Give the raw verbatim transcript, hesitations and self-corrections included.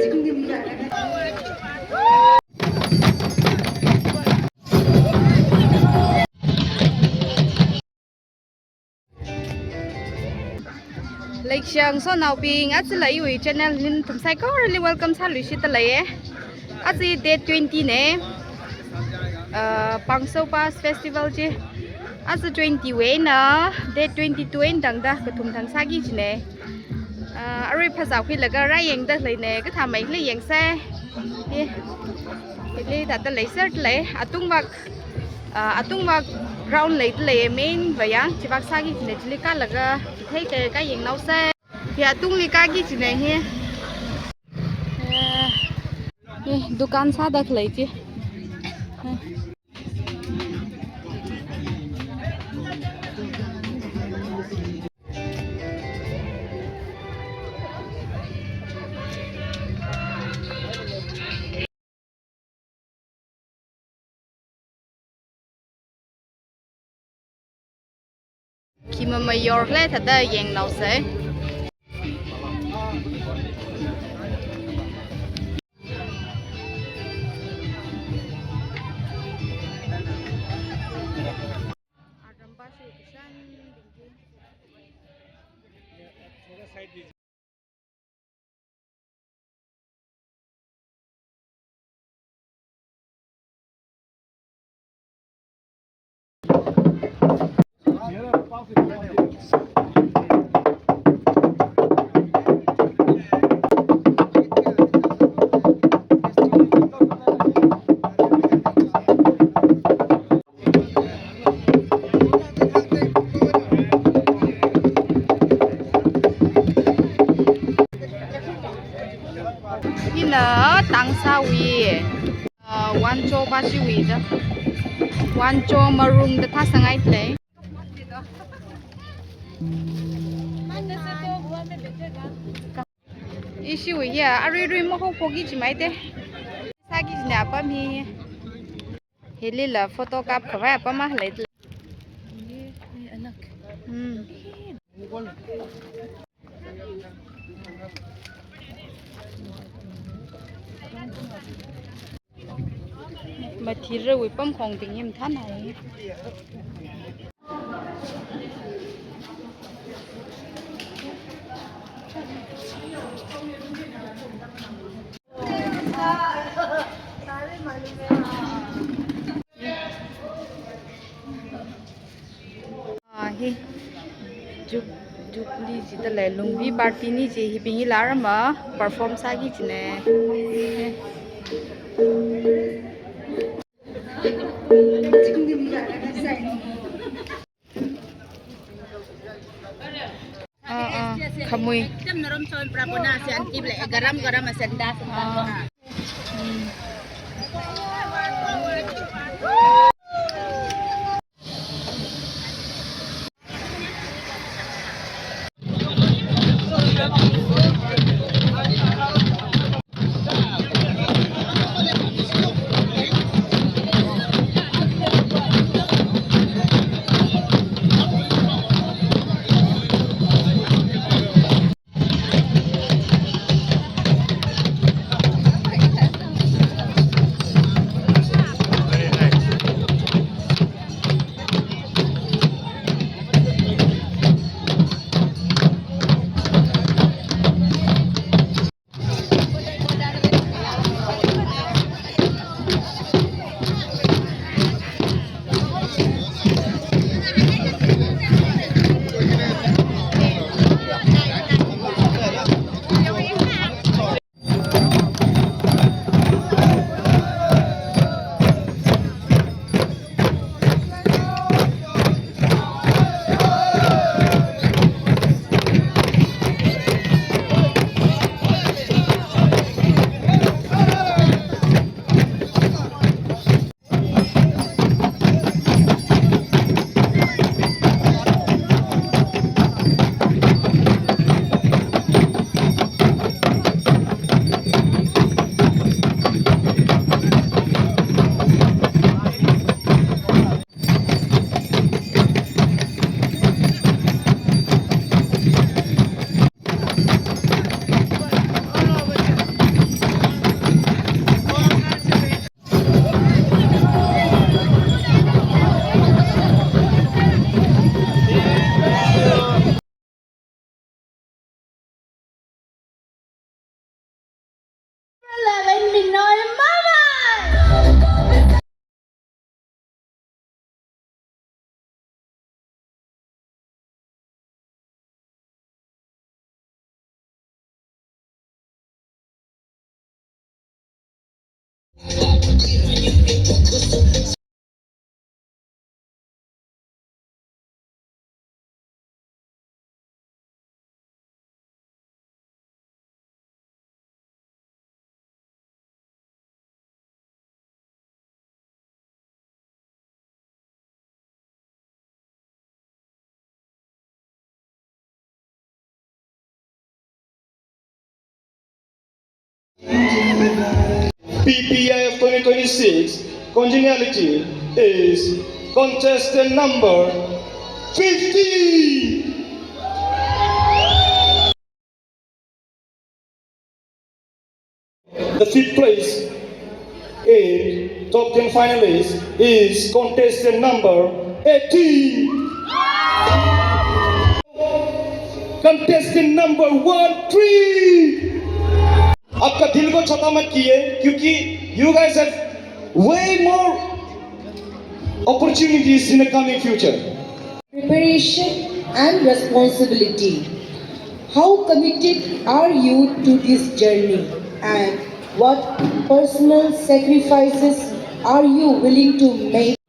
Leishiya ngasotnaobing, aja iwui channel li nathum saikorali welcome sāluishitda leiye. Aja date twenty ne, uh, Pangso Pass Festival chi. Aja twenty wui eina date twenty-two eina tangda kathum thang sāki kajine. Uh, arui phazā khuilaga rāyangda leine, kathāmeili yangsei. Ye. Hili thāda leiser lei, atungvak, ah, atungvak ground leida lei, main vaya, chivak sāki kajine, chili kālaga, theithei kayangnaosei. Hi atungli kāki kajine hi. Eh, hi dukan sāda khalei chi. Khi mamayor le thāda yangnaosei. Hina Tangsawui, uh, Wancho Bashiwui da. Wancho Marung da thāsangngai lei. Ishiwui ya, aruirui mahok phoki jimaite. Sāki kajine apam hi. Hilila photo kapkhavai apam ma lei. Hmm. Mathirwui pamkhong ting him thanai. Ah, hi. Ju-, Jubilee jida lei, Lungbi party ni ji, hibing hi lar ma perform sāki kajine. Ah, ah, khamui. Ekdam narom chon prapona se anti ble, garam garam asenda. Ah. Hmm. P P I of twenty twenty-six congeniality is contestant number fifty. The fifth place in top ten finalists is contestant number eighteen. Contestant number one three. आपका दिल को छोटा मत कीजिए, क्योंकि you guys have way more opportunities in the coming future. Preparation and responsibility. How committed are you to this journey, and what personal sacrifices are you willing to make?